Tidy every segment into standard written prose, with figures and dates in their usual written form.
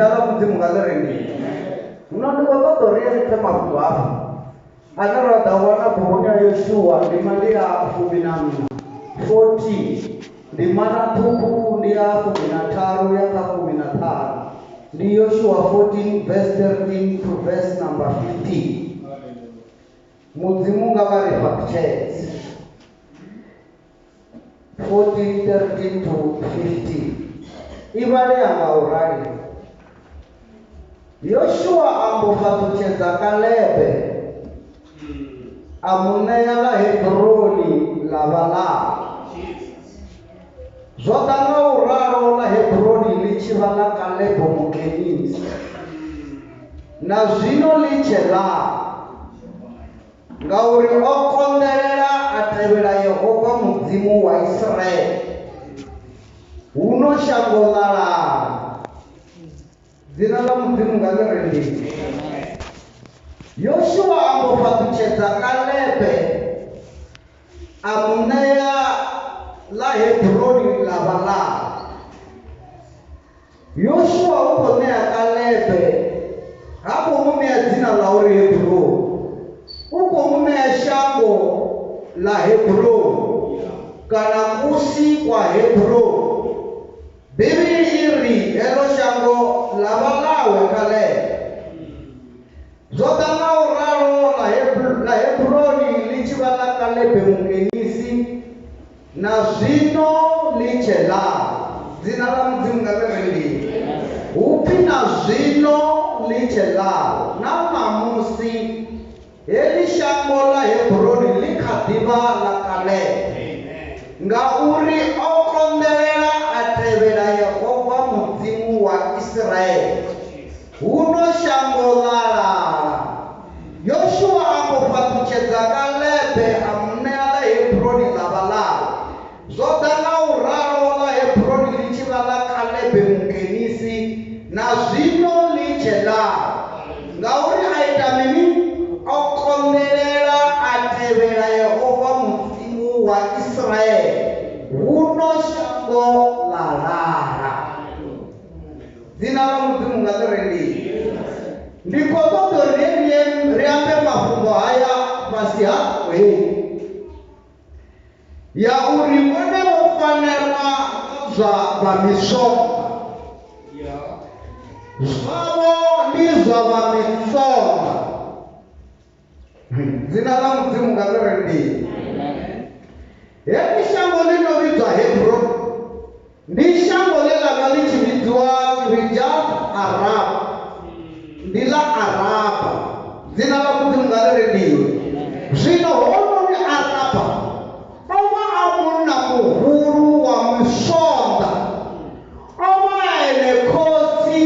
Dzina ḽa Mudzimu nga ḽi rendiwe. Huno ndi khou ṱoḓa uri ri pfe mafhungo hafha ane ra ḓa wana buguni ya Yoshua, ndima ndi ya 14, 14, ndimana ṱhukhu ndi ya 13 ya kha 15. Ndi Yoshua 14 verse 13 to verse number 15. Mudzimu nga vha ri fhaṱutshedze. 14, 13 to 15. I vhalea nga u rali. Yoshua a mbo fhaṱutshedza Kalebe, a mu ṋea ḽa Hebroni ḽa vha ḽawe. Zwo ḓa nga u ralo ḽa Hebroni ḽi tshi vha ḽa Kalebe Mukenisi, na zwino ḽi tshe ḽawe, ngauri o konḓelela a tevhela Yehova Mudzimu wa Israele. Huno shango ḽa lala. Dzina ḽa Mudzimu nga ḽi rendiwe. Yoshua a mbo fhaṱutshedza Kalebe, a mu ṋea ḽa Hebroni ḽa vha ḽawe. Yoshua u khou ṋea Kalebe, ha khou mu ṋea dzina ḽa uri Hebroni. U khou mu ṋea shango ḽa Hebroni kana kusi kwa Hebroni. Bivhili i ri heḽo shango ḽa vha ḽawe Kalebe. Zwo ḓa nga u ralo ḽa Hebroni ḽi tshi vha ḽa Kalebe Mukenisi, na zwino ḽi tshe ḽawe. Dzina ḽa Mudzimu nga ḽi rendiwe. Hu pfi na zwino ḽi tshe ḽawe. Na ṋamusi heḽi shango ḽa Hebroni ḽi kha ḓi vha ḽa Kalebe, ngauri o konḓelela a tevhela Yehova Mudzimu wa Israele. Huno shango ḽa lala. Yoshua a mbo fhaṱutshedza Kalebe a mu ṋea ḽa Hebroni ḽa vha ḽawe. Zwo ḓa nga u ralo ḽa Hebroni ḽi tshi vha ḽa Kalebe Mukenisi, na zwino ḽi tshe ḽawe. Ngauri a ita mini? O konḓelela a tevhela Yehova Mudzimu wa Israele, huno shango ḽa lala. Dzina ḽa Mudzimu nga ḽi rendiwe. Ndi khou ṱoḓa uri ri ambe mafhungo haya fhasi ha heyi ya uri vhone vho fanelwa zwa vha miswonḓa. Zwavho ndi zwa vha miswonḓa. Dzina ḽa Mudzimu nga ḽi rendiwe. Heḽi shango ḽi no vhidzwa Hebron ndi shango ḽe ḽa vha ḽi tshi vhidziwa Kirjath Araba. Ndi ḽa Araba. Dzina ḽa Mudzimu nga ḽi rendiwe. Zwino hounoni Araba o vha a munna muhulu wa miswonḓa. O vha a ene khotsi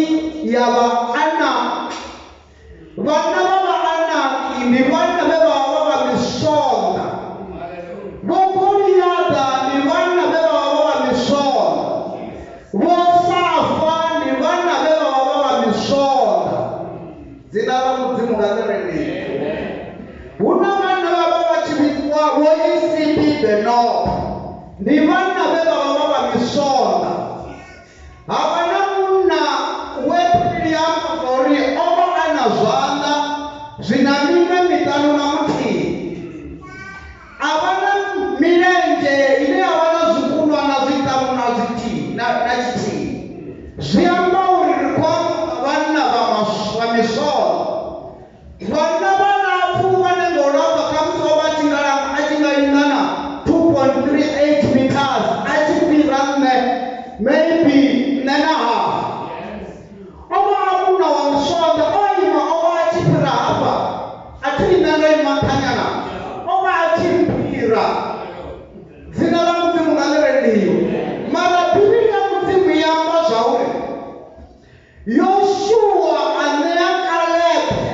ya vha Anaki. Vhanna vha Vhaanaki ndi vhanna vhe vha vha vha miswonḓa. Vho Goliaḓa ndi vhanna vhe vha vha vha miswonḓa. Vho Safa ndi vhanna vhe vha vha vha miswonḓa. Dzina ḽa Mudzimu nga ḽi rendiwe. Hu na vhanna vha vha vha tshi vhidziwa Vho Isibi Benoba. Ndi vhanna vhe vha vha vha miswonḓa. Ha vha na munna we Bivhili ya amba uri o vha a na zwanḓa zwi na minwe miṱanu na muthihi. A vha na milenzhe ine ya vha na zwikunwana zwiṱanu na zwithihi na tshithihi. Zwi amba uri ri khou amba nga vhanna vha miswonḓa. Vhanna vhalapfu vhane nga u lapfa khamusi o vha a tshi nga lingana 2.38 meters, a tshi fhira nṋe maybe nṋe na half. O vha a munna wa muswonḓa, o ima o vha a tshi fhira hafha, a thi nṋe ndo ima nṱhanyana, o vha a tshi mphira. Dzina ḽa Mudzimu nga ḽi rendiwe. Mara Bivhili ya Mudzimu i amba zwa uri Yoshua a ṋea Kalebe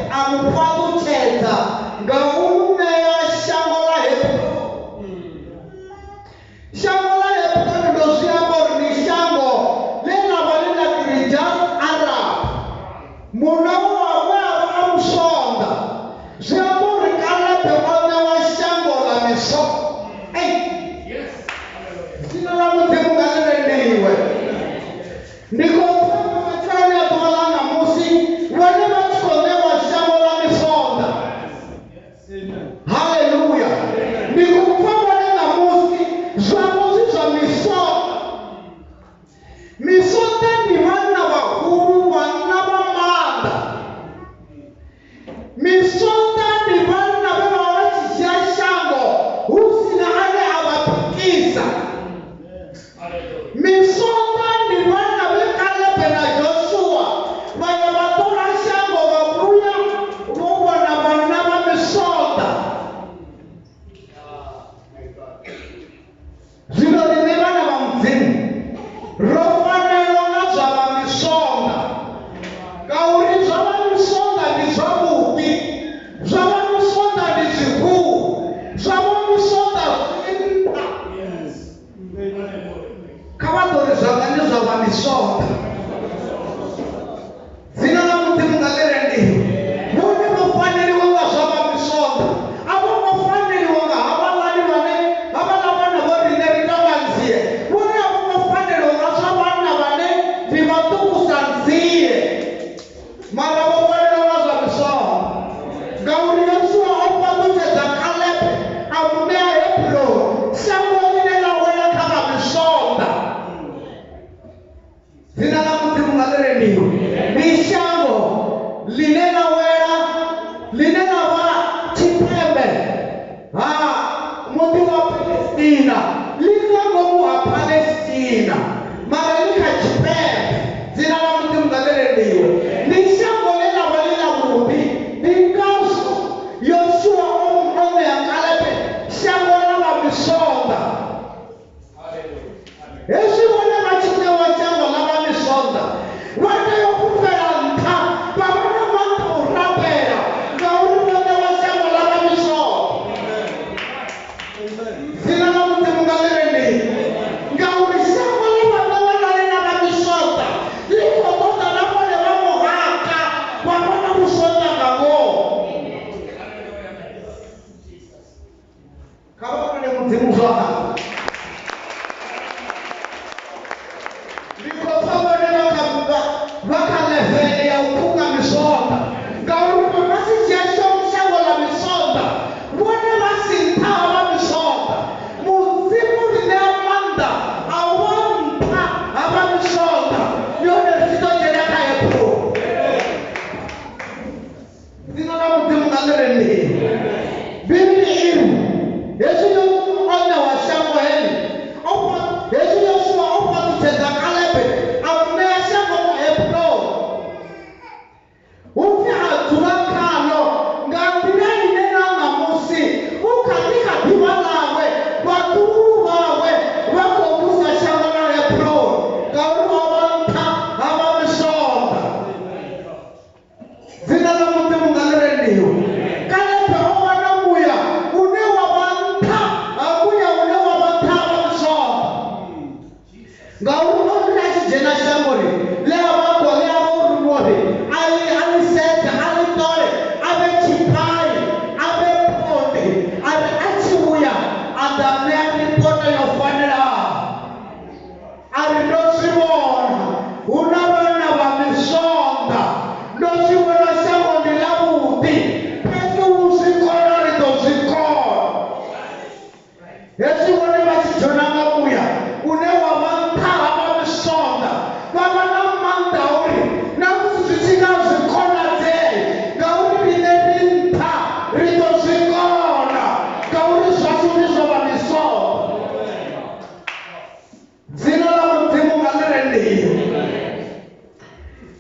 a mu fhaṱutshedza nga u mu ṋea shango ḽa Hebroni. Shango ḽa Hebroni ndo zwi amba uri ndi shango ḽe ḽa vha ḽi ḽa Kirjath Araba. Munna we a vha a muswonḓa, zwi amba uri Kalebe o ṋewa shango ḽa miswonḓa. Dzina ḽa Mudzimu nga ḽi rendiwe. Ndi khou thoma matsheloni a ḓuvha ḽa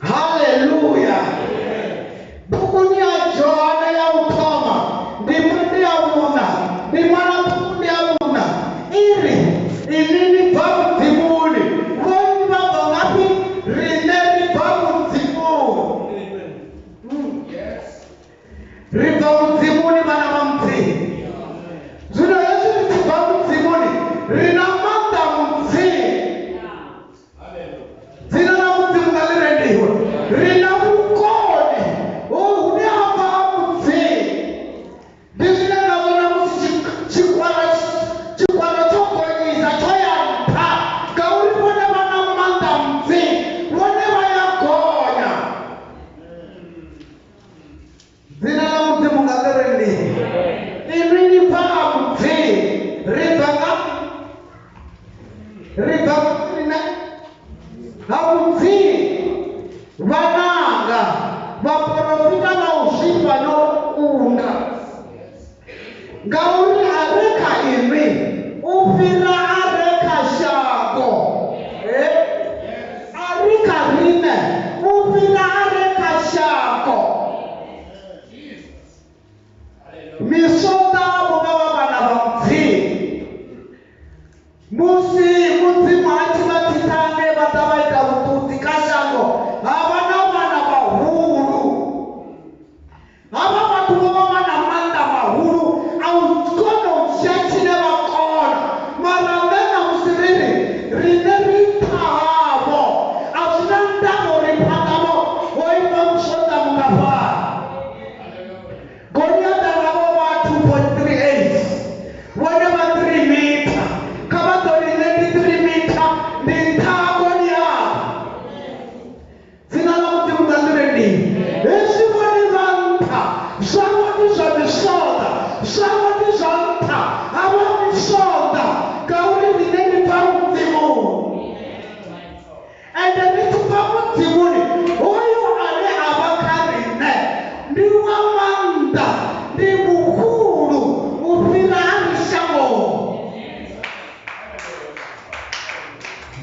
Haleluya. Buguni ya Johana ya u thoma ndima ndi ya vhuṋa, ndimana ṱhukhu ndi ya vhuṋa i ri inwi ni bva Mudzimuni, vhone vha bva ngafhi? Riṋe ri bva Mudzimuni. Ri bva Mudzimuni, vhana vha Mudzimu. Zwino hezwi ri tshi bva Mudzimuni ri na maanḓa Mudzimu. Dzina ḽa Mudzimu nga ḽi rendiwe. Ri na vhukoni hune ha bva ha Mudzimu. Ndi zwine nda vhona musi tshikwara tshikwara tsho gonyisa tsho ya nṱha, ngauri vhone vha na maanḓa Mudzimu, vhone vha ya gonya. Dzina ḽa Mudzimu nga ḽi rendiwe. Inwi ni bva ha Mudzimu, ri bva nga ri bva riṋe ha Mudzimu. Vhananga, vhaporofita vha u zwifha no kunda, ngauri a re kha inwi u fhira a re kha shango. A re kha riṋe u fhira a re kha shango. Miswonḓa vho vha vha vhana vha Mudzimu. Musi Mudzimu a tshi vha tsitsa ngei vha ḓa vha ita vhuṱudzi kha shango, ha vha na vhana vhahulu. Havha vhathu vho vha vha na maanḓa mahulu a u kona u dzhia tshine vha kona, mara nṋe ṋamusi ri ri riṋe ri nṱha havho. A zwi na ndavha uri phanḓa havho ho ima muswonḓa mungafhani. Goliaṱa nga vho vha 2.38, vhone vha 3 mitha. Kha vha ḓo ri nṋe ndi 3 mitha, ndi nṱha ha Goliaṱa. Dzina ḽa Mudzimu nga ḽi rendiwe. Hezwi vhone vha nṱha, zwavho ndi zwa miswonḓa, zwavho ndi zwa nṱha ha vha miswonḓa, ngauri riṋe ri bva Mudzimuni. Ende ri tshi bva Mudzimuni, hoyu ane a vha kha riṋe ndi wa maanḓa, ndi muhulu u fhira a ri shangoni.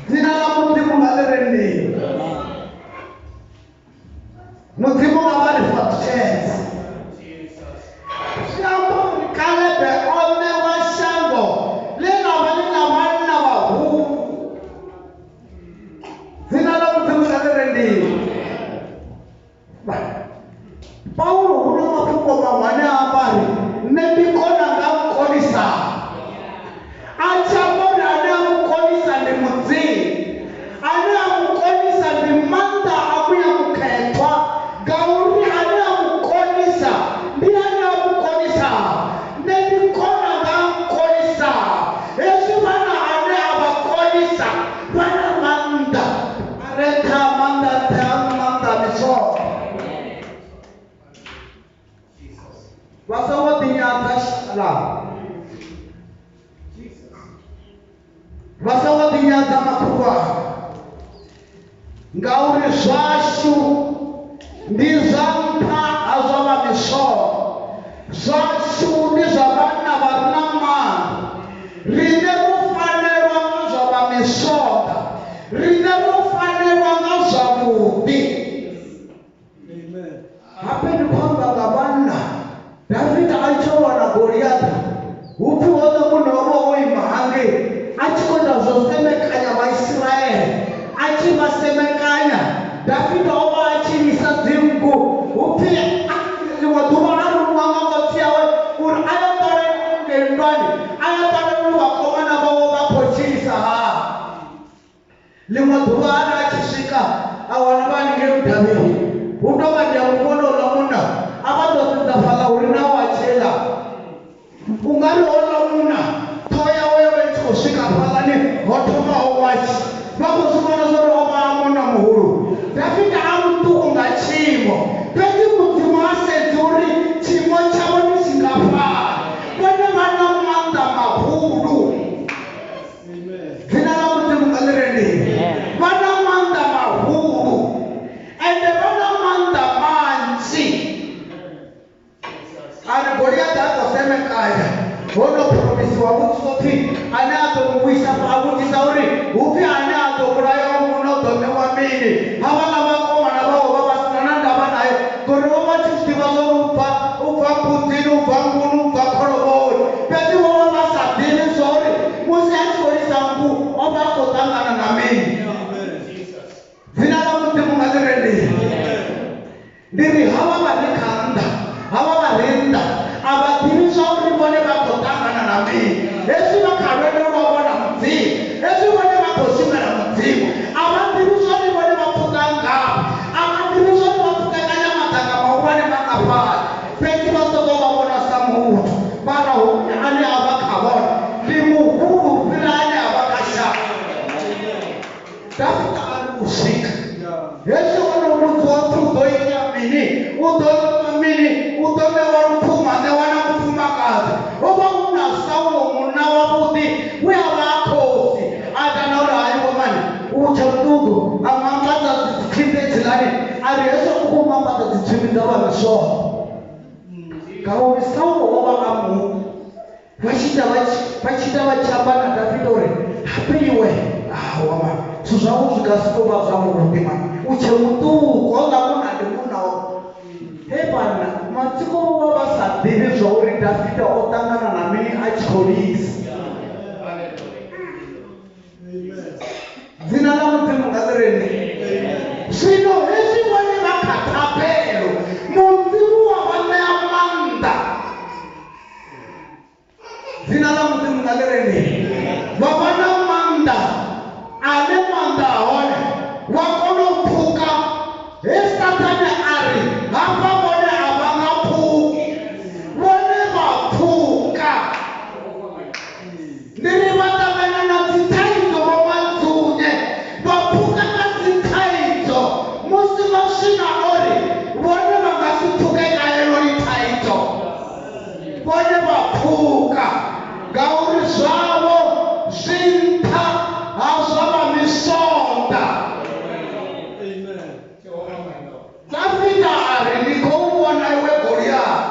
Dzina ḽa Mudzimu nga ḽi rendiwe. Mudzimu nga vha ri fhaṱutshedze. Zwi amba uri Kalebe o ṋewa shango ḽe ḽa vha ḽi ḽa vhanna vhahulu. Dzina ḽa Mudzimu nga ḽi rendiwe. Paulo hu na mafhungo maṅwe ane a amba ri nṋe ndi kona nga mukonisaho. A tshi amba uri ane a mukonisa ndi Mudzimu, ane a mukonisa ndi maanḓa a Muya Mukhethwa, ngauri ane a mukonisa ndi ane a mukonisaho. Nṋe ndi kona nga mukonisaho. Hezwi vhana ane a vha konisa vha na maanḓa a re nṱha ha maanḓa, nṱha ha maanḓa a miswonḓa. Vha songo ḓinyadza shalala, vha songo ḓinyadza makhulu avho, ngauri zwashu ndi zwa nṱha ha zwa vha miswonḓa, zwashu ndi zwa vhanna vha re na maanḓa. Riṋe ro fanelwa nga zwa vha miswonḓa, riṋe ro fanelwa nga zwavhuḓi. Hape ndi khou amba nga vhanna. Davida a tshi wana Goliaṱa, hu pfi houḽa munna o vha o ima hangei a tshi khou ita zwo semekanya Vhaisiraele, a tshi vha semekanya. Davida o vha a tshi lisa dzinngu, hu pfi ḽiṅwe ḓuvha a rumiwa nga khotsi awe uri a yo ṱolela ngei nndwani, a yo ṱolela uri vhakomana vhawe vha khou tshilisa hani. Ḽiṅwe ḓuvha a ri a tshi swika a wana vha haningei mudavhini, hu tou nga ndi a mu vhona uḽa munna, a vha ḓo sedza fhaḽa hu re na wa tshila. U nga ri houḽa munna ṱhoho yawe yo vha i tshi khou swika hafhaḽani ho thomaho watshi. Vha khou zwi vhona zwa uri o vha a munna muhulu. Davida a muṱuku nga tshiimo, fhedzi Mudzimu ha sedzi uri tshiimo tshavho ndi tshingafhani. Vhone vha na maanḓa mahulu. Dzina ḽa Mudzimu nga ḽi rendiwe. Vha na maanḓa mahulu, ende vha na maanḓa manzhi. A ri Goliaṱa a khou semekanya, ho no phoromisiwa vhudziso pfi ane a ḓo mu wisa, a vhudzisa uri hu pfi ane a ḓo vhulaya uyu munna u ḓo ṋewa mini. Havhaḽa vhakomana vha Ndi ri havha vha re kha nnḓa, havha vha re nnḓa a vha ḓivhi zwa uri vhone vha khou ṱangana na mini. Hezwi vha kha lwendo lwavho na Mudzimu, hezwi vhone vha khou shumela Mudzimu, a vha ḓivhi zwa uri vhone vha pfuka ngafhi, a vha ḓivhi zwa uri vha pfukekanya maḓaka mahulwane mangafhani. Fhedzi vha sokou vha vhona sa muthu, mara hoyu ane a vha kha vhone ndi muhulu u fhira ane a vha kha shango. Dafita a ri u swika hezwi o no vhudziwa upfi u ḓo ita mini, u ḓo ṋewa mini, u ḓo ṋewa lupfumo, a ṋewa na mufumakadzi. Ho vha hu na Saulo munna wavhuḓi we a vha a khosi, a ita na uri hai vhomani u tshe muṱuku, a mu ambadza dzitsimbi hedziḽani, a ri hezwi u khou mu ambadza dzitsimbi dza vha miswongo. Ngauri Saulo o vha a mu vha tshi ita vha tshi vha tshi ita vha tshi amba na Dafita uri habe iwe awa mani zwithu zwau zwi nga si tou vha zwavhuḓi mani u tshe muṱuku houḽa munna ndi munna wa he vhanna matsiko vho vha vha sa ḓivhi zwa uri Dafita o ṱangana na mini a tshi khou lisa. Dzina ḽa Mudzimu nga ḽi rende. Zwino hezwi vhone vha kha thabelo Mudzimu wa vha ṋea maanḓa. Dzina ḽa Mudzimu nga ḽi rende. Vha vha na maanḓa ane maanḓa a hone wa kona u pfuka he Sathane a ri hafha vhone a vha nga pfuki, vhone vha pfuka. Ndi ri vha ṱangana na dzithaidzo vho Manzunye, vha pfuka nga dzithaidzo musi maswina o ri vhone vha nga si pfuke nga heinoni thaidzo. Vhone vha pfuka ngauri zwavho zwi nṱha ha zwa vha misonda. Dafita a ri, Ndi khou u vhona iwe Goliathi.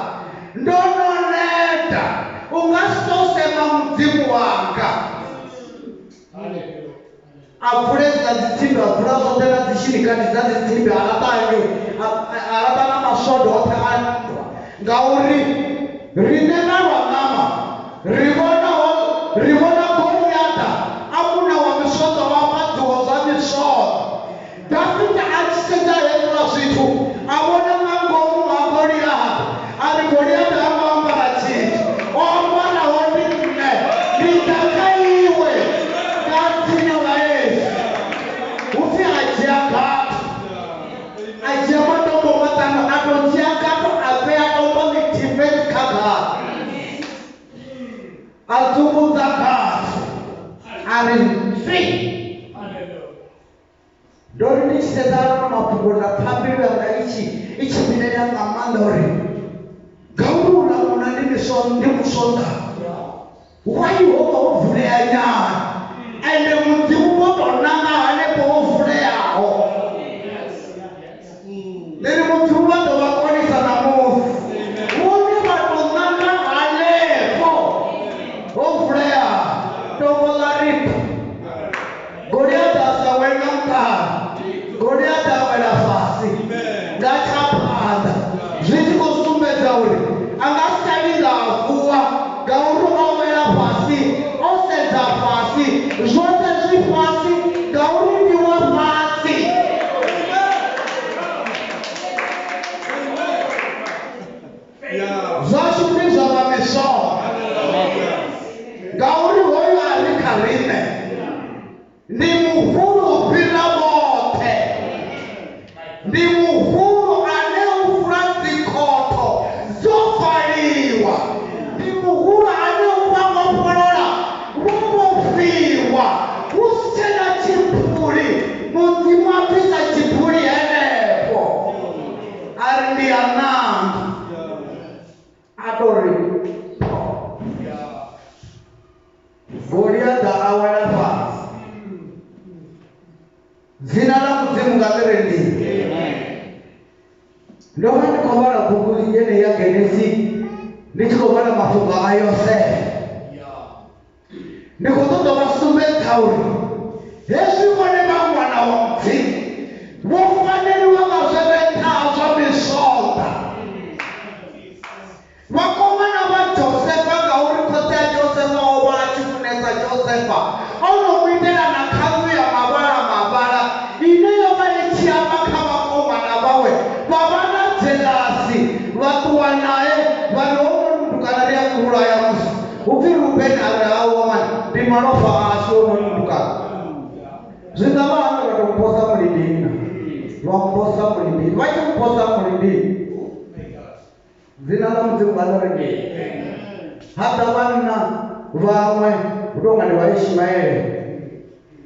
Ndo no neta. U nga si tou sema Mudzimu wanga. A bvula hedziḽa dzitsimbi, a bvula zwoṱhe na dzishilikani dza dzitsimbi, a laṱa hangei, a laṱa na maswodo oṱhe a nndwa. Ngauri riṋe nga lwa ṋama ri vhona ri vhona Goliata a munna wa miswoṱo o ambadziwaho zwa miswoṱo. Dafita a tshi sedza hezwiḽa zwithu, a vhona nga ngomu ha Goliata, a ri, Goliata ha ngo ambara tshithu, o ambaraho ndi nṋe. Ndi ḓa kha iwe nga dzina ḽa Yesu. Hu pfi a dzhia gatho, a dzhia matombo maṱanu, a tou dzhia gatho a vhea tombo ḽithihi fhedzi kha gatho, a dzungudza gatho, a ri ntswi. Ndo ri ndi tshi sedza ano mafhungo nda pfa mbilu yanga i tshi i tshi vhilaela nga maanḓa uri ngauri uḽa munna ndi miswa ndi muswonḓa why ho vha ho vulea nyana ende Mudzimu vho tou nanga hanefho ho vuleaho. Ndi ri Mudzimu vha ḓo vha konisa ṋamusi vhone vha tou nanga hanefho ho vuleaho tombo ḽa ri Goliata a sa wele nga muṱani. Goliata a wela fhasi nga tsha phanḓa, zwi tshi khou sumbedza uri a nga si tsha vhinga a vuwa ngauri o wela fhasi o sedza fhasi. Zwoṱhe zwi fhasi ngauri ndi wa fhasi. Zwashu ndi zwa vha mishonga, ngauri hoyu a re kha riṋe ndi muhulu u fhira vhoṱhe. Ndi muhulu ane u vula dzikhotho dzo valiwa. Ndi muhulu ane u vha vhofholola vho vhofhiwa, hu si tshena tshiphuli. Mudzimu a bvisa tshiphuli henefho. A ri ndi a ṋanga. A tou ri pho. Goliaḓa a wela fhasi. Dzina ḽa Mudzimu nga ḽi rendiwe. Ndo vha ndi khou vhala bugu yeneyi ya Genesi ndi tshi khou vhala mafhungo a Yosefa. Ndi khou ṱoḓa vha sumbedza uri hezwi vhone vha ṅwana wa Mudzimu vho faneliwa nga zwi re nṱha ha zwa miswonḓa. Vhakomana vha Josefa, ngauri khotsi a Josefa o vha a tshi funesa Josefa, o no mu itela na khanzu ya mavhala-mavhala ine yo vha i tshi amba kha vhakomana vhawe vha vha na. malofha ashu ononi mutukana. Zwi nga vha hani vha tou mposa mulindini na? Vha mposa mulindini. Vha tshi mposa mulindini. Dzina ḽa Mudzimu nga ḽi rendiwe. Ha ḓa vhanna vhaṅwe hu tou nga ndi Vhaishimaele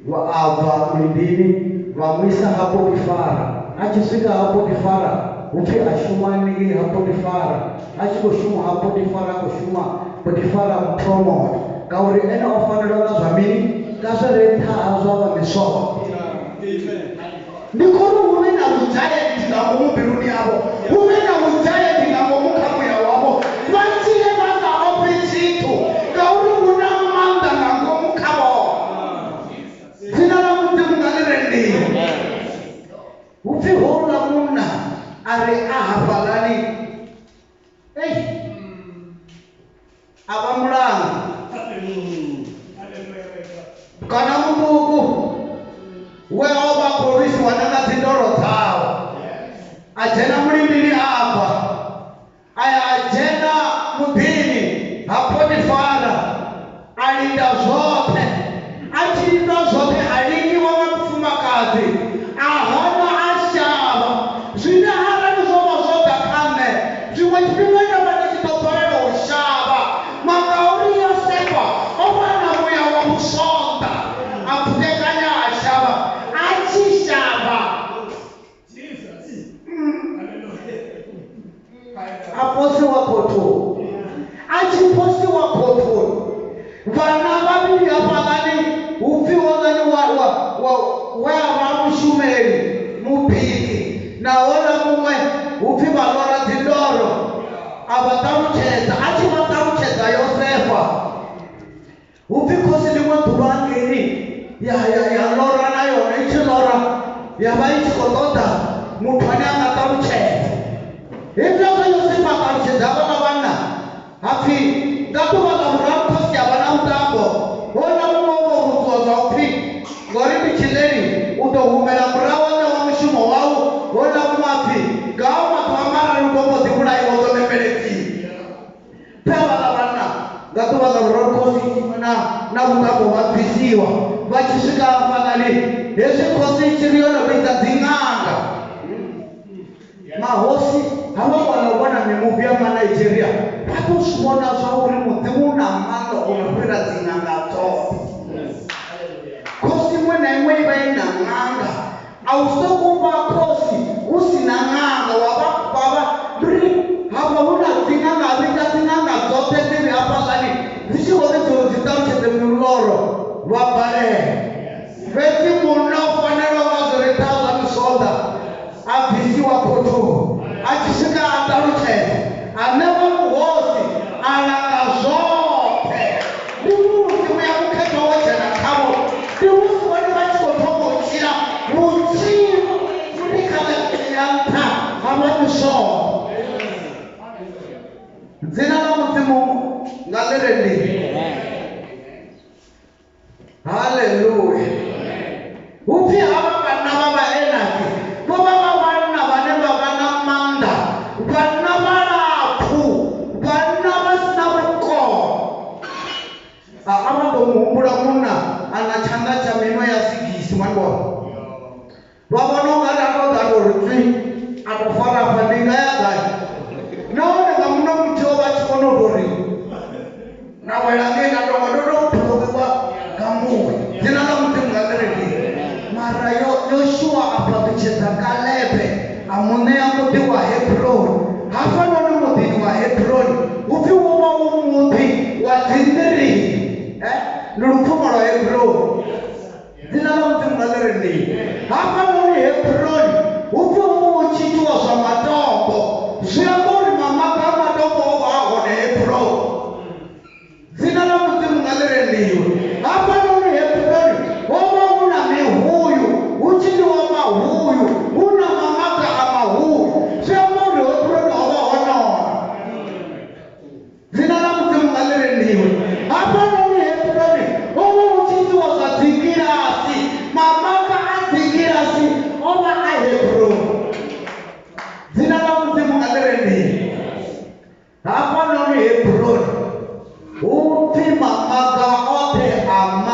vha a bva mulindini vha mu isa ha Potifara. A tshi swika ha Potifara hu pfi a shuma haningei ha Potifara. A tshi khou shuma ha Potifara a khou shuma Potifara a mu promote ngauri ene o fanelwa nga zwa mini? Nga zwi re nṱha ha zwa vha miswonḓa. Ndi khou ri hu vhe na vhudzhaendi nga ngomu mbiluni yavho, hu vhe na vhudzhaendi nga ngomu kha muya wavho, vha tshile vha sa ofhi tshithu, ngauri hu na maanḓa nga ngomu kha vhone. Dzina ḽa Mudzimu nga ḽi rendiwe. Hu pfi houḽa munna a ri a hafhaḽani, ei, a vha mulangi kana muṱuku we o vha a khou lwisiwa na nga dzindoro dzawe a dzhena mulindini a bva a ya a dzhena muḓini ha Potifara a linda zwoṱhe a tshi linda zwoṱhe a lingiwa nga mufumakadzi a hana a shavha zwine arali zwo vha zwo ḓa kha nṋe zwiṅwe tshifhinga ndo vha ndi tshi ḓo balelwa u shavha ma ngauri Yosefa o vha na muya wa vhuswonḓa a pfutekanya a shavha a tshi shavha a posiwa khothoni a tshi posiwa khothoni vhanna vhavhili hafhaḽani hu pfi houḽani wa wa wa we a vha mushumeli mubiki na houḽa muṅwe hu pfi vha lora dzindoro a vha ṱalutshedza a tshi vha ṱalutshedza Yosefa hu pfi khosi ḽiṅwe ḓuvha hangeini ya ya ya lora na yone i tshi lora ya vha i tshi khou ṱoḓa muthu ane a nga ṱalutshedza hezwiḽa zwa Yosefa a ṱalutshedza havhaḽa vhanna ha pfi nga ḓuvha ḽa vhuraru khosi ya vha na vhuṱambo houḽa muṅwe o vha o vhudziwa zwa u pfi ngori ndi tshileli u ḓo humela murahu wa ṋewa mushumo wau houḽa muṅwe a pfi nga hao maḓuvha mararu u ḓo mbo ḓi vhulaiwa u ḓo nembeledziwa Pfi havhaḽa vhanna nga ḓuvha ḽa vhuraru khosi na na vhuṱambo vha bvisiwa vha tshi swika hafhaḽani hezwi khosi i tshi ri yo no vhidza dziṅanga mahosi havha vhana u vhona mimuvi ya Manigeria vha ḓo zwi vhona zwa uri Mudzimu u na maanḓa o no fhira dziṅanga dzoṱhe. Khosi iṅwe na iṅwe i vha i na ṅanga A u sokou vha khosi hu si na ṅanga wa vha wa vha ndi uri hafha hu na dziṅanga a vhidza dziṅanga dzoṱhe dzi re hafhaḽani dzi tshi khou vhidziwa uri dzi ṱalutshedze muloro vha balelwa. Fhedzi munna o fanelwa nga zwi re nṱha zwa miswonḓa a bvisiwa khothoni a tshi swika a ṱalutshedza a ṋewa vhuhosi a langa zwoṱhe. Ndi musi muya mukhethwa wo dzhena khavho, ndi musi vhone vha tshi khou thoma u tshila vhutshilo vhune kha ḽeveḽe ya nṱha ha vha mishonga. Dzina ḽa Mudzimu nga ḽi rendiwe. Haleluya. Hu pfi havha vhanna vha Vhaenaki vho vha vha vhanna vhane vha vha na maanḓa, vhanna vhalapfu, vhanna vha si na vhukono. A a vha ḓo mu humbula munna a na tshanḓa tsha minwe ya sigisi, mwa ni vhona? Vha vhona u nga ri a tou ḓa a tou ri tswi, a tou fara afha ndi nga ya gai. Nahone nga muno muthihi o vha a tshi kona u tou ri nda wela ngei nda tonga ndo tou phulowiwa nga muya. Dzina ḽa Mudzimu nga ḽi rendiwe. Mara yo Yoshua a fhaṱutshedza Kalebe a mu ṋea muḓi wa Hebroni. Hafhanoni muḓini wa Hebroni hu pfi wo vha u muḓi wa dzinḓirivhe. Ndi lupfumo lwa Hebroni. Dzina ḽa Mudzimu nga ḽi rendiwe. Hafhanoni Hebroni hu pfi ho vha hu tshi itiwa zwa matombo, zwi amba uri mamaga a matombo o vha a hone Hebroni. Dzina ḽa Mudzimu nga ḽi rendiwe. Hafhanoni Hebroni ho vha hu na mihuyu, hu tshi ḽiwa mahuyu, hu na mamaga a mahuyu, zwi amba uri Hebroni ho vha ho nona. Dzina ḽa Mudzimu nga ḽi rendiwe. Hafhanoni Hebroni ho vha hu tshi itiwa zwa dzingilasi. Mamaga a dzingilasi o vha a Hebroni. Dzina ḽa Mudzimu nga ḽi rendiwe. Hafhanoni Hebroni hu pfi mamaga oṱhe a.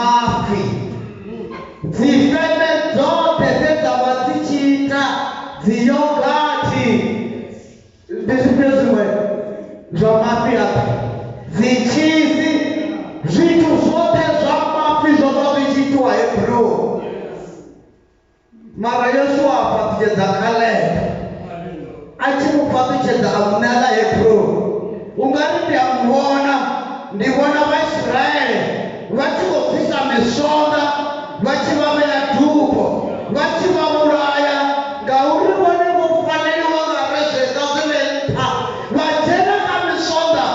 zwa mafhi hafha, dzitshizi, zwithu zwoṱhe zwa mafhi zwo vha zwi tshi itiwa Hebroni. Mara Yoshua a fhaṱutshedza Kalebe, a tshi mu fhaṱutshedza a mu ṋea ḽa Hebroni. U nga ri ndi a mu vhona, ndi vhona Vhaisiraele vha tshi khou bvisa miswonḓa, vha tshi vha vhea dubo, vha tshi vha vhulaya, ngauri vhone vho faneliwa nga rezwe nga zwi re nṱha, vha dzhena kha miswonḓa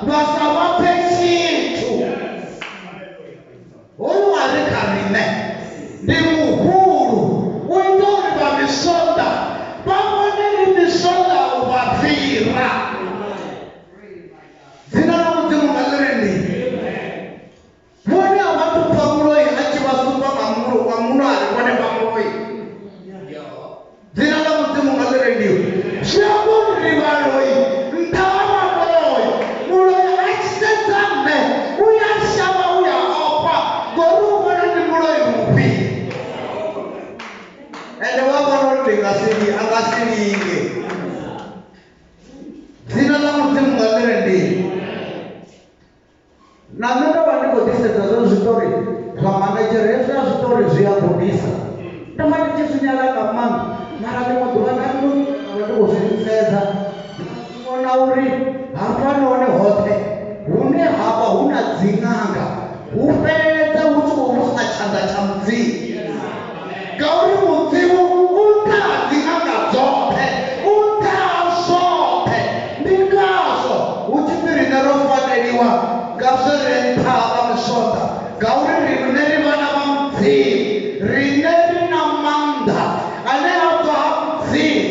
vha sa vha pfe tshithu. Hoyu a re kha riṋe ndi muhulu, u ita uri vha miswonḓa vha vhone ri miswonḓa u vha fhira. Dzina ḽa Mudzimu nga ḽi rendiwe. Vhone a vha thu pfa muloi a tshi vha sumba nga mulo nga muno a ri vhone vha muloi. Dzina ḽa Mudzimu nga ḽi rendiwe. Zwi amba uri ri vhaloi nṱha ha vhaloi. Muloi a tshi sedza nṋe u ya shavha, u ya ofha, ngori u vhona ndi muloi mufhio. Ende wa vhona uri ndi nga si a nga si linge. Dzina ḽa Mudzimu nga ḽi rendiwe. Na nṋe ndo vha ndi khou ḓisedza zwa zwiṱori zwa manedzhere, hezwiḽa zwiṱori zwi a gudisa. Ndo vha ndi tshi zwi nyala nga maanḓa, mara ḽiṅwe ḓuvha nda ndo vha ndi khou zwi sedza, nda vhona uri hafhanoni hoṱhe hune ha vha hu na dziṅanga hu fheleledza hu tshi khou vhusa tshanḓa tsha Mudzimu. Ngauri Mudzimu u nṱha ha dziṅanga dzoṱhe, u nṱha ha zwoṱhe. Ndi ngazwo hu tshi pfi riṋe ro faneliwa nga zwe re nṱha ha vha miswonḓa, ngauri riṋe ri vhana vha Mudzimu, riṋe ri na maanḓa ane a bva ha Mudzimu.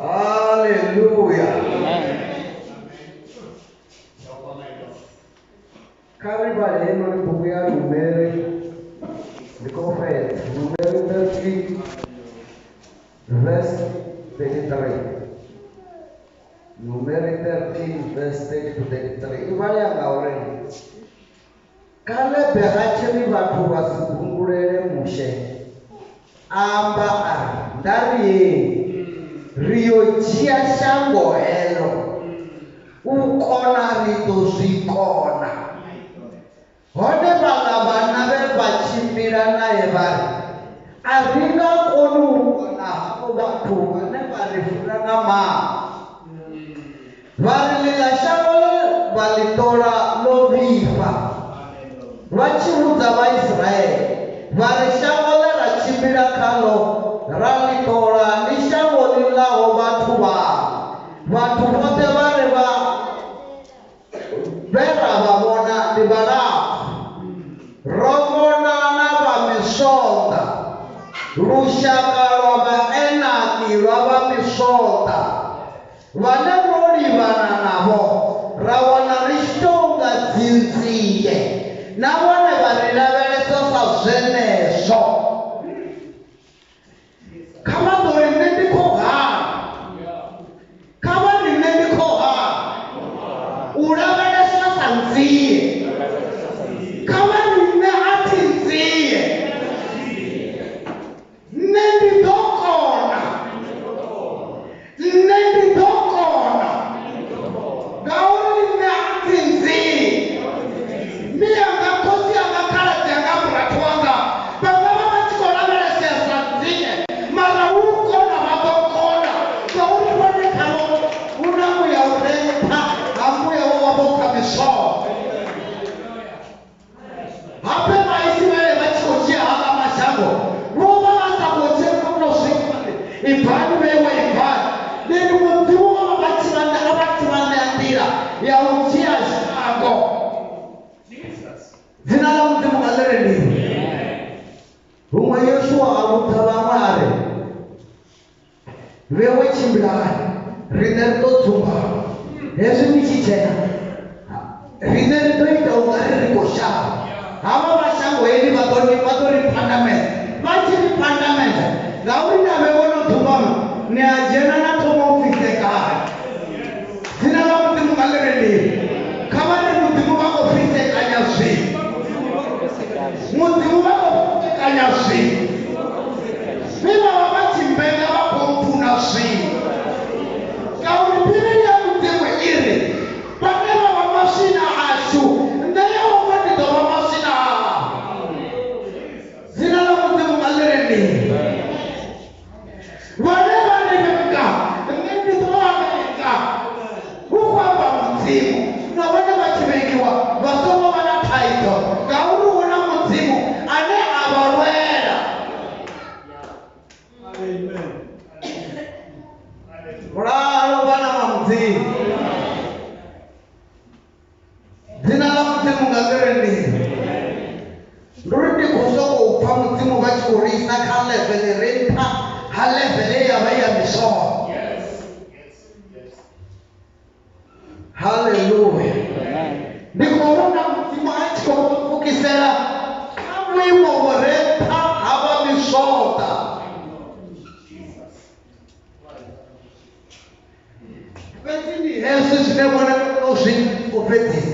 Haleluya. Kha ri vhale heinoni bugu ya Numeri, ndi khou fhedza. Numeri 13 verse 33. Numeri 13 verse 30 to 33. I vhalea nga uri Kalebe a tshi ri vhathu vha si gungulele Mushe, a amba a ri, nda ri yeni, ri yo dzhia shango heḽo, u kona ri ḓo zwi kona. Hone vhaḽa vhanna vhe vha tshimbila nae vha ri, a ri nga koni u kona havho vhathu vhane vha ri funa nga maanḓa. Vha ri ḽiḽa shango ḽe vha ḽi ṱola ḽo vhifha. Vha tshi vhudza Vhaisraele vha ri, shango ḽe ra tshimbila khaḽo ra ḽi ṱola ndi shango ḽi ḽaho vhathu vhaḽo. Vhathu vhoṱhe vha re vha vhe ra vha vhona ndi vhalapfu. Ro vhona na vha miswonḓa, lushaka lwa Vhaenaki lwa vha miswonḓa, vhane ro livhana navho ra wana ri tshi tou nga dzinzie, na vhone vha ri lavhelesa sa zwenezwo. Kha vha ḓo ri nṋe ndi khou hana, kha vha ri nṋe ndi khou hana u lavheleswa sa nzie. Kha vha ri nṋe a thi nzie, nṋe ndi ḓo kona, nṋe ndi ḓo kona, ngauri nṋe a thi nzie. Mme anga, khotsi anga, khaladzi anga, murathu wanga vha nga vha vha tshi khou lavhelesea sa nzie, mara hu kona vha ḓo kona, ngauri vhone khavho hu na muya u re nṱha ha muya wo vha vho kha miswonḓa. Hape Vhaisiraele vha tshi khou dzhia haḽa mashango, vho vha vha sa khou dzhia no swika ibvani vheiwe ibvani. Ndi ri Mudzimu vho vha vha tshi vha ṋea, vha tshi vha ṋea nḓila ya u dzhia shango. Dzina ḽa Mudzimu nga ḽi rendiwe. Huṅwe Yoshua a vhudza vhaṅwe a ri, vhewe tshimbilani, riṋe ri ḓo dzumbama. Hezwi ni tshi dzhena, riṋe ri ḓo ita ungari ri khou shavha. Havha vha shango heḽi vha ḓo vha ḓo ri pandamedza, vha tshi ri pandamedza ngauri na vhewe no dzumbama, ni a dzhena na thoma u fhisekana. Dzina ḽa Mudzimu nga ḽi rendiwe. Kha vha ri Mudzimu vha khou fhisekanya zwithu. Mudzimu vha khou fhisekanya zwithu. Vhe vha vha vha tshi mbenga vha khou mpfuna zwino. Amen. Mulalo vhana vha Mudzimu. Dzina ḽa Mudzimu nga ḽi rendiwe. Ndi uri ndi khou sokou pfa Mudzimu vha tshi khou ri isa kha level re nṱha ha level ye ya vha i ya miswongo. Haleluya. Ndi khou vhona Mudzimu a tshi khou pfukisela kha vhuimo vhu re nṱha ha vha miswonḓa. Fhedzi ndi hezwi zwine vhone vha tea u zwi u fhedzisa.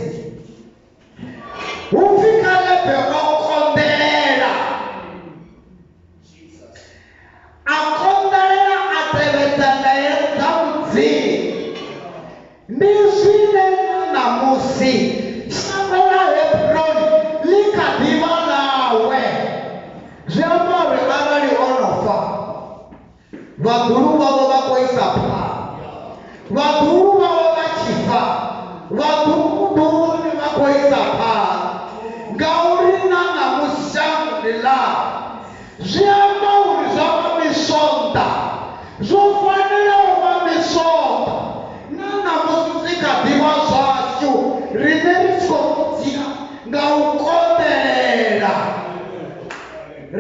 Hu pfi Kalebe o konḓelela. A konḓelela a tevhedza ndaela dza Mudzimu. Ndi zwine na ṋamusi shango ḽa Hebroni ḽi kha ḓi vha ḽawe. Zwi amba uri arali o no fa, Vhaḓuhulu vhawe vha khou isa phanḓa. Vhaḓuhulu vhawe vha tshi fa, vhaḓuhuluḓuhulwane vha khou isa phanḓa. Ngauri na ṋamusi shango ndi ḽavho. Zwi amba uri zwa vha miswonḓa zwo fanela u vha miswonḓa. Na ṋamusi zwi kha ḓi vha zwashu, riṋe ri tshi khou dzhia nga u konḓelela.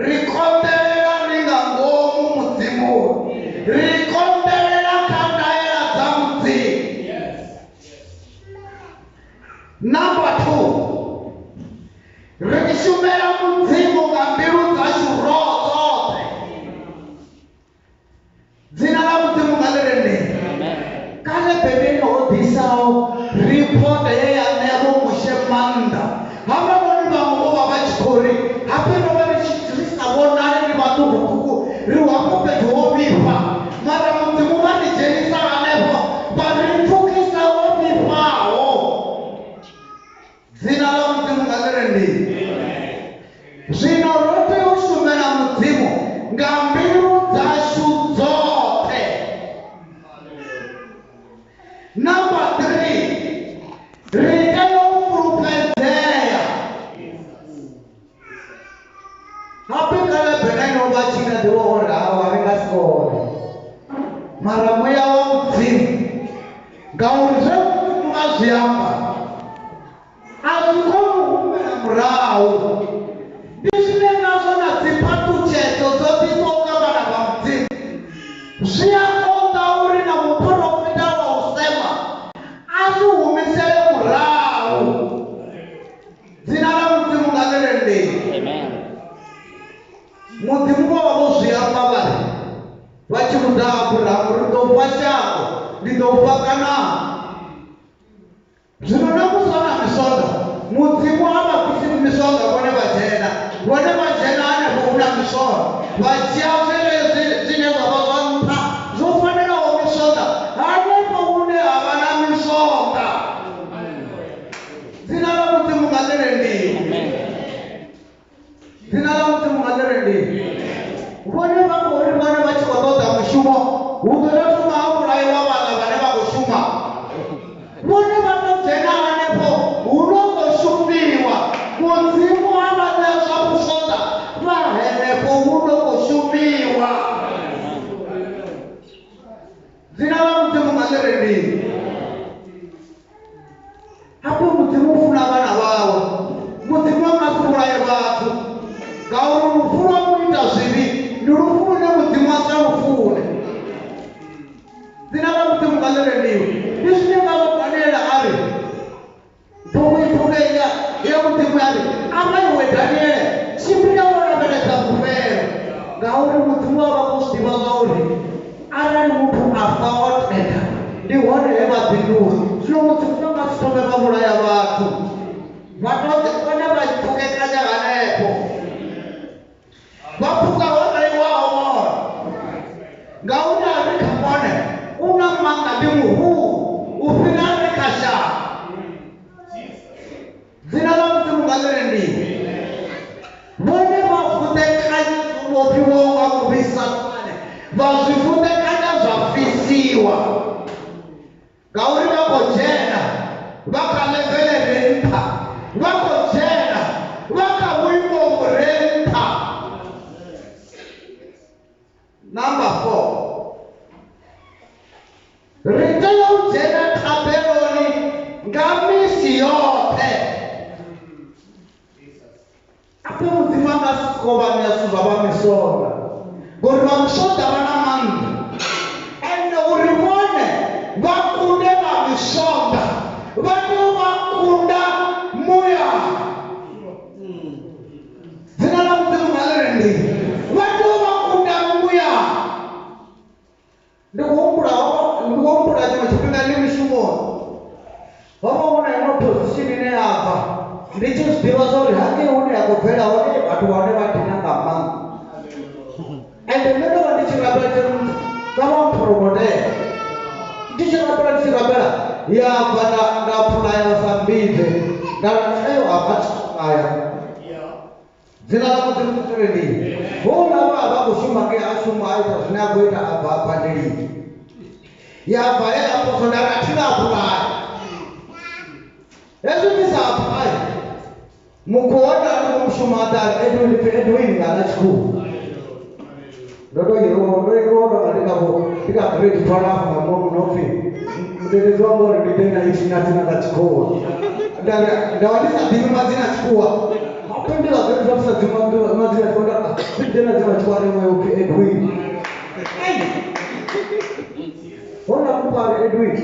Ri konḓelela ri nga ngomu Mudzimuni. Ri konḓelela kha ndaela dza Mudzimu. Number 2, ri shumela Mudzimu nga mbilu dzashu roṱhe. Dzina ḽa Mudzimu nga ḽi rendiwe. Kalebe ndi ene o ḓisaho riphoto ye ya ṋea Vho Mushe maanḓa. Havhanoni vhaṅwe vho vha vha tshi khou ri, Hafhi ro vha ri tshi ri sa vhonali ri vhaṱukuṱuku, ri hafho fhethu ho vhifha, mara Mudzimu vha ri dzhenisa hanefho vha ri pfukisa ho vhifhaho. Dzina ḽa Mudzimu nga ḽi rendiwe. Zwino ro tea u shumela Mudzimu nga mbilu dzashu dzoṱhe. Number 3, ri tea u fulufhedzea. Hape Kalebe na ene o vha a tshi nga ḓi vha uri hawa ri nga si kone. Mara muya wa Mudzimu, ngauri zwe Mudzimu a zwi amba a zwi koni u humela murahu. Ndi zwine ngazwo na dziphaṱhutshedzo dzo ḓiswaho nga vhana vha Mudzimu zwi a konḓa uri na muporofita wa u sema a zwi humisele murahu. Dzina ḽa Mudzimu nga ḽi rendiwe. Amen. Mudzimu vho vha vho zwi amba vha ri vha tshi vhudza Abrahamu ri ḓo fha shango, ndi ḓo fha Kanana. Zwino na musi vha na miswonḓa, Mudzimu ha vha bvisi miswonḓa vhone vha dzhena, vhone vha dzhena hanefho hu na miswonḓa, vha dzhia zwenezwi zwine zwa vha zwa nṱha zwo fanelaho miswonḓa hanefho hune ha vha na miswonḓa. Dzina ḽa Mudzimu nga ḽi rendiwe. Amen. Dzina ḽa Mudzimu nga ḽi rendiwe. Vhone vha khou ri vhone vha tshi khou ṱoḓa mushumo hu ḓo tou thoma ha vhulaiwa vhaḽa vhane vha khou shuma. Vhone vha tou dzhena hanefho hu no khou shumiwa. Mudzimu a vha ṋea zwa vhuswoṱa vha henefho hu no khou shumiwa. Dzina ḽa Mudzimu nga ḽi rendiwe. Hafhu Mudzimu u funa vhana vhawe. Mudzimu a nga si vhulaye vhathu, ngauri lufu lwa muita zwivhi ndi lufu lune Mudzimu a sa lu fune. Dzina ḽa Mudzimu nga ḽi rendiwe. Ndi zwine ngazwo Daniele a ri, bugu bugu ya ya Mudzimu ya ri, amba iwe Daniele, tshimbila wo lavhelesa vhufhelo, ngauri Mudzimu a vha khou zwi ḓivha zwa uri arali muthu a fa o tenda, ndi hone he vha bindula. Zwino Mudzimu vha nga si thome vha vhulaya vhathu, vha tou vhone vha pfukekanya hanefho, vha pfuka ho reiwaho vhone, ngauri a ri kha vhone u na maanḓa, ndi muhulu u fhira a re kha shango. Dzina ḽa Mudzimu nga ḽi rendiwe. Vhone vha vuḓekanya zwo vhofhiwaho nga muvhi Saṱhane, vha zwi vuḓekanya zwa fhisiwa. Ngauri vha khou dzhena vha kha ḽevele re nṱha, vha khou dzhena vha kha vhuimo vhu re nṱha. Number 4. Ri tea u dzhena thabeloni nga misi yoṱhe. Ape Mudzimu a nga si sokou vha ṋea zwithu zwa vha misonda, ngori vha misonda vha na maanḓa. Ende uri vhone vha kunde vha misonda, vha tea u vha kunda muyani. Dzina ḽa Mudzimu nga ḽi rendiwe. Vha tea u vha kunda muyani. Ndi khou humbula ndi khou humbula tshiṅwe tshifhinga ndi mushumoni, ho vha hu na iṅwe position ine ya bva ndi tshi zwi ḓivha zwa uri hangei hune ya khou bvela hone vhathu vha hone vha dina nga maanḓa. Ende nṋe ndo vha ndi tshi rabela ndi tshi ri Mudzimu kha vha mphuromotele. Ndi tshi rabela ndi tshi rabela ya bva nda nda aphulaya vha sa mmbidze nda ri tsheo a vha tshi aya. Dzina ḽa Mudzimu ḽi rendiwe. Houḽa we a vha a khou shuma ngei a shuma a ita zwine a khou ita a bva a badeliwa. Ya bva heiḽa poso nda ri a thi nga apply. Hezwi ndi sa apply mukhuwa ndi khou mushumo a ḓa a ri Edwin ndi pfi Edwin nga ḽa tshikhuwa. Ndo to iriwa ndo iriwa ndo nga ndi kha ndi kha grade 12 nga ngomu no pfi mudededzi wanga uri ndi ḓe na itshi na dzina ḽa tshikhuwa. Nda ri nda vha ndi sa ḓivhi madzina a tshikhuwa. Hafho ndi ḽa grade 12 ndi sa ḓivhi madzina a tshikhuwa nda ri ndi ḓe na dzina ḽa tshikhuwa ri iwe u pfi Edwin. Houḽa muthu a ri Edwin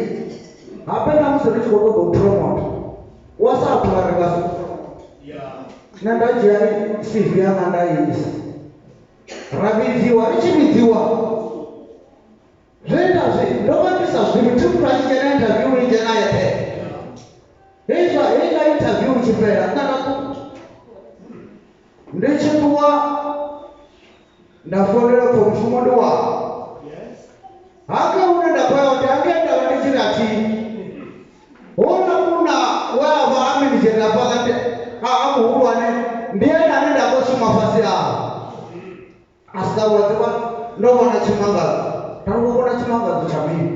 habe na musi ri tshi khou ṱoḓa u promote wa sa apply ri nga si Nṋe nda dzhia CV yanga nda i isa. Ra vhidziwa, ri tshi vhidziwa zwe nda zwi ndo vha ndi sa zwi ḓivhi thi muthu a tshi dzhena interview i dzhena yeṱhe. Hezwa heiḽa interview i tshi fhela nṋe nda ṱuwa. Ndi tshi ṱuwa nda founela upfhi mushumo ndi wau. Hangei hune nda khou ya hone hangei nda vha ndi tshi ri a thi Houḽa munna we a vha a minidzhere hafhaḽa ndi a a muhulwane ndi ene ane nda khou shuma fhasi hawe. A si ṱavha ḓuvha ndo vhona tshimangadzo. Nda ri wo vhona tshimangadzo tsha mini?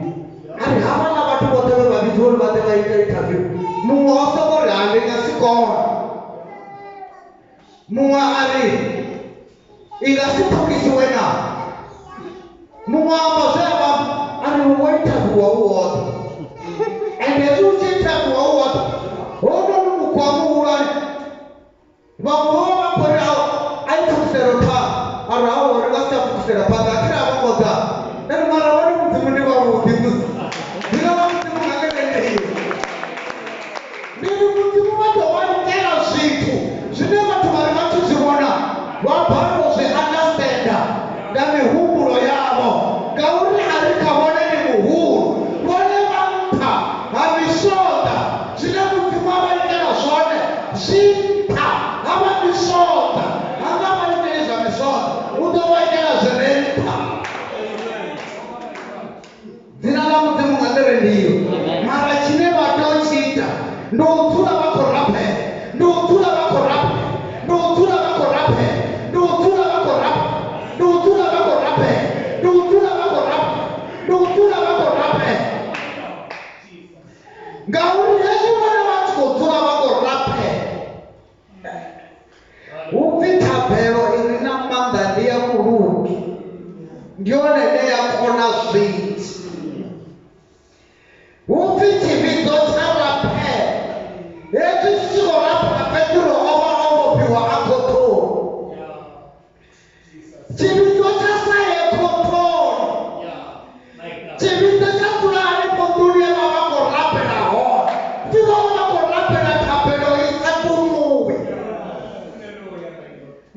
A ri havhaḽa vhathu vhoṱhe vhe vha vhidziwa uri vha ḓe vha ite interview muṅwe o soko ri ha ndi nga si kone. Muṅwe a ri i nga si pfukisiwe na. Muṅwe a amba zwe a vha a ri wo interviewa u woṱhe. Ende hezwi u tshi interviewa u woṱhe hounoni mukhuwa muhulwane vhaṅwe vho vha vha khou ri a i pfukisele phanḓa a ri hao ri nga si tsha pfukisela phanḓa a thi ri a vho ngo ḓa. Nda ri mara vhone Mudzimu ndi vhavhuḓi musi dzina ḽa Mudzimu nga ḽi rendiwe. Ndi ri Mudzimu vha ḓo vha itela zwithu zwine vhathu vha ri vha tshi zwi vhona vha balelwa u zwi andastenda nga mihumbulo yavho, ngauri a ri kha vhone ndi muhulu, vhone vha nṱha ha miswonḓa. Zwine Mudzimu a vha itela zwone zwi nṱha ha vha miswonḓa. Ha nga vha iteli zwa miswonḓa, u ḓo vha itela zwi re nṱha. Dzina ḽa Mudzimu nga ḽi rendiwe. Mara tshine vha tea u tshi ita ndi u dzula vha khou rabela, ndi u dzula vha khou rabela, ndi u dzula vha khou rabela, ndi u dzula vha khou rabela, ndi u dzula vha khou rabela, ndi u dzula vha khou rabela, ndi u dzula vha khou rabela. Ngauri hezwi vhone vha tshi khou dzula vha khou rabela, hu pfi thabelo i re na maanḓa ndi ya mulugi, ndi yone ine ya kona zwinzhi. Hu pfi tshivhidzo tsha rabela, hezwi tshi tshi khou rabela Petro o vha o vhofhiwa a khothoni. Tshivhidzo tsha sa ye khothoni, tshivhidzo tsha dzula hanefho nḓuni ye vha vha khou rabela hone, ndi vha vha khou rabela thabelo i sa tumuwi.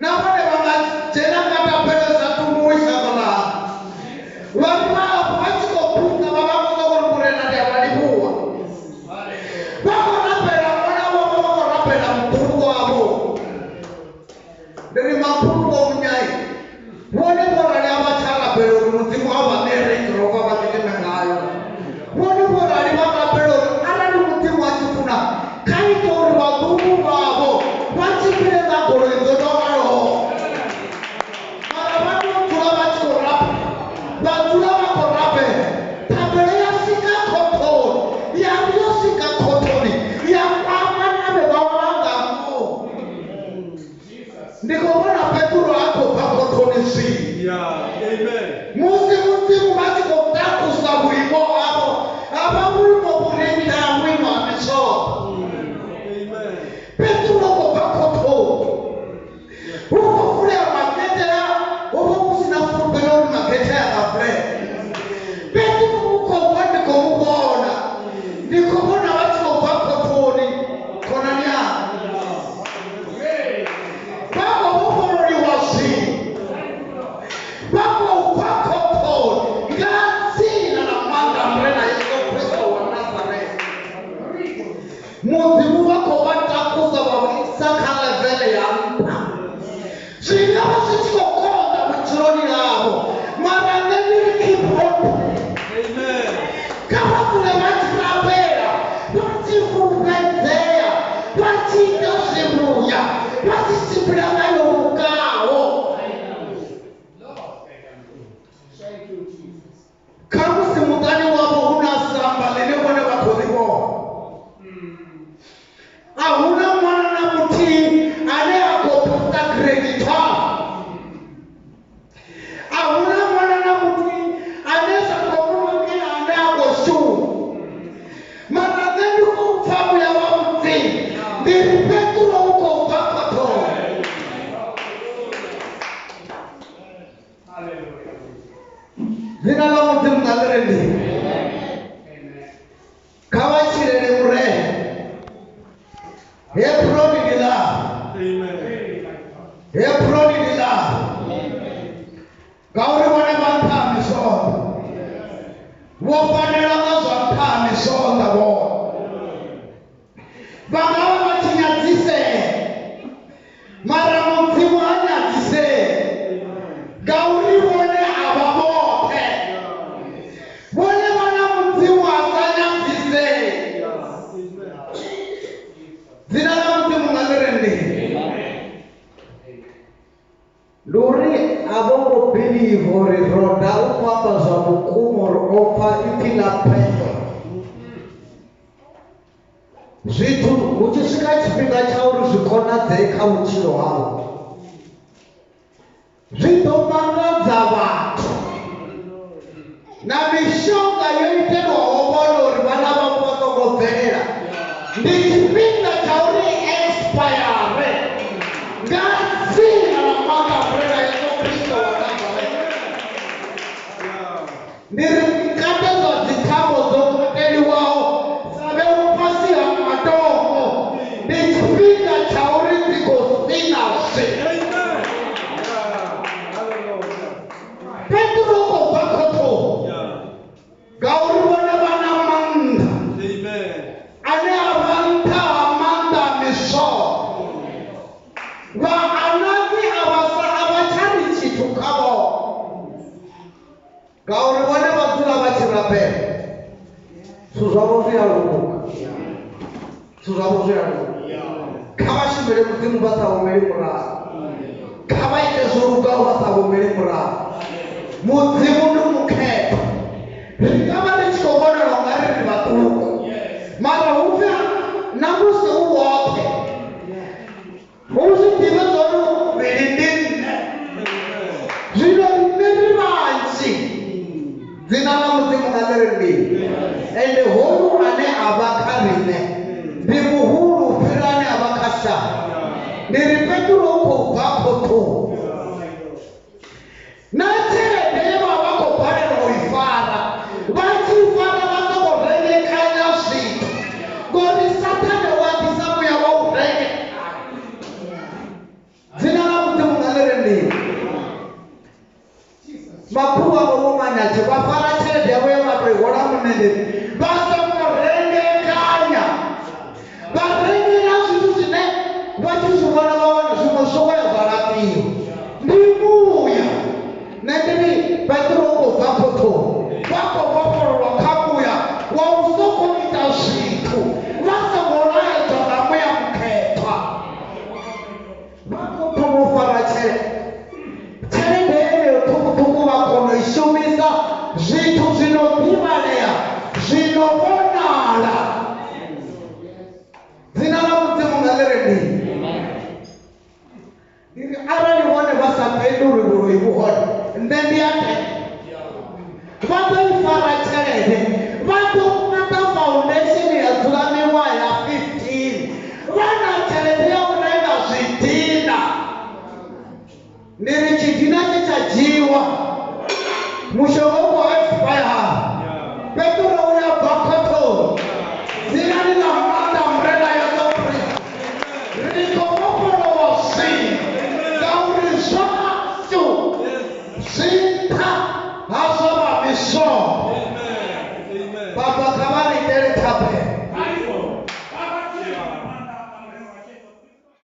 Na vhone vha nga dzhena nga thabelo i sa tumuwi shango ḽavho. Vhathu vha afho vha tshi khou buka vha vha khou sokou ri Murena ndi a vha livhuwa. Vha khou rabela ṅwana wavho, vha khou rabela muḓulu wavho. Ndi ri makhulu vho Munyai vhone vho rali a vha tsha rabela uri Mudzimu a vha ṋee Range Rover vha gidime ngayo. Vhone vho rali vha rabela uri arali Mudzimu a tshi funa kha ite uri vhaḓuhulu vhavho vha tshimbile nga goloi dzo no raloho. Mara vha tea u dzula vha tshi khou rabela, vha dzula vha khou rabela. Thabelo ya swika khothoni, ya ri yo swika khothoni ya kwama na vhe vha vha nga ngomu. Ndi khou vhona Petro a khou bva khothoni zwino. Yeah. Amen. Musi Mudzimu vha tshi khou takusa vhuimo havho, a vha vhuimo vhu re nṱha ha vhuimo ha mishoḓo. Amen. Petro u khou bva khothoni, hu khou vulea magethe a ho vha hu si na fulufhelo uri magethe a nga vulea. Petro u khou bva, ndi khou mu vhona, ndi khou vhona vha tshi khou bva khothoni, khonani yanga. Vha khou vhofhololiwa zwino, vha khou bva khothoni nga dzina ḽa maanḓa a Murena Yesu Kristo wa Nazareta. Mudzimu vha khou vha takusa vha vha isa kha ḽevele ya nṱha. Zwi nga vha zwi tshi khou konḓa vhutshiloni havho, mara nṋe ndi ri keep on praying. Amen. Kha vha dzule vha tshi rabela, vha tshi fulufhedzea, vha tshi ita zwivhuya, vha tshi tshimbila nga yo lugaho. Khamusi muṱani wavho hu na samba ḽine vhone vha khou ḽi vhona. A hu na ṅwana na muthihi ane a khou phasa grade 12. A hu na ṅwana na muthihi ane zwa khou mu lugela ane a khou shuma. Mara nṋe ndi khou pfa muya wa Mudzimu, ndi ri Petro u khou bva khothoni. Dzina ḽa Mudzimu nga ḽi rendiwe. Kha vha tshilele Murena. Hebroni ndi ḽavho. Amen. Hebroni ndi ḽavho. Ngauri vhone vha nṱha ha misonḓa. Vho fanela nga zwa nṱha ha misonḓa vhone. Vha nga vha vha tshi nyadzisea, mara Mudzimu ha nyadzisei, ngauri vhone a vha vhoṱhe. Vhone vha na Mudzimu a sa nyadzisei. Dzina ḽa Mudzimu nga ḽi rendiwe. Ndi uri a vho ngo believe uri Roda u khou amba zwa vhukuma uri o pfa ipfi ḽa Petro. Zwithu hu tshi swika tshifhinga tsha uri zwi konadzee kha vhutshilo havho, zwi ḓo mangadza vhathu. Na mishonga yo itelwaho vhone uri vhana vhavho vha songo bvelela, ndi tshifhinga tsha uri i expire nga dzina ḽa maanḓa a Murena Yesu Kristo wa Nazareta. Ndi ri kate zwa dzithambo dzo kateliwaho dza vhewa fhasi ha matombo, ndi tshifhinga tsha uri dzi khou sina zwino. Amen. Yeah. Hallelujah. Petro u khou bva khothoni Yeah. ngauri vhone vha na maanḓa Amen. ane a vha nṱha ha maanḓa a mishoḓo. Vha Anaki a vha sa a vha tsha ri tshithu kha vhone, ngauri vhone vha dzula vha tshi rabela. Zwithu zwavho zwi a luga, zwithu zwavho zwi a luga. Kha vha shumele Mudzimu vha sa humeli murahu, kha vha ite zwo lugaho vha sa humeli murahu. Mudzimu ndi mukhethwa. Ri nga vha ri tshi khou vhonala u nga ri ri vhaṱuku, mara hu pfi na musi u woṱhe hu zwi ḓivhe zwa uri vhuvhili ndi nṋe. Zwino riṋe ri vhanzhi. Dzina ḽa Mudzimu nga ḽi rendiwe. Ende hoyu ane a vha kha riṋe ndi muhulu u fhira ane a vha kha shango. Ndi ri Petro u khou bva khothoni. Na tshelede ye vha vha khou balelwa u i fara, vha tshi i fara vha sokou rengekanya zwithu, ngori Sathane wa ḓisa muya wa u rengekanya. Dzina ḽa Mudzimu nga ḽi rendiwe. Makhulu wavho vho Manyatshe vha fara tshelede yavho ye vha tou i hola mundendeni, vha songo rengekanya, vha rengela zwithu zwine vha tshi zwi vhona vha wana zwiṅwe zwo ya zwa laṱiwa. Ndi muya. Nṋe ndi ri Petro u khou bva khothoni, vha khou vhofhololwa kha muya wa u sokou ita zwithu vha songo laedzwa nga muya mukhethwa. Vha khou thoma u fara tshelede, tshelede yeneyo ṱhukhuṱhukhu vha kona u i shumisa zwithu zwi no ḓivhalea, zwi no vhonala. Dzina ḽa Mudzimu nga ḽi rendiwe. Ndi ri arali vhone vha sa tendi uri vhuloi vhu hone, nṋe ndi a tenda. Ndi ri tshidina tshe tsha dzhiwa, mushonga u khou expire.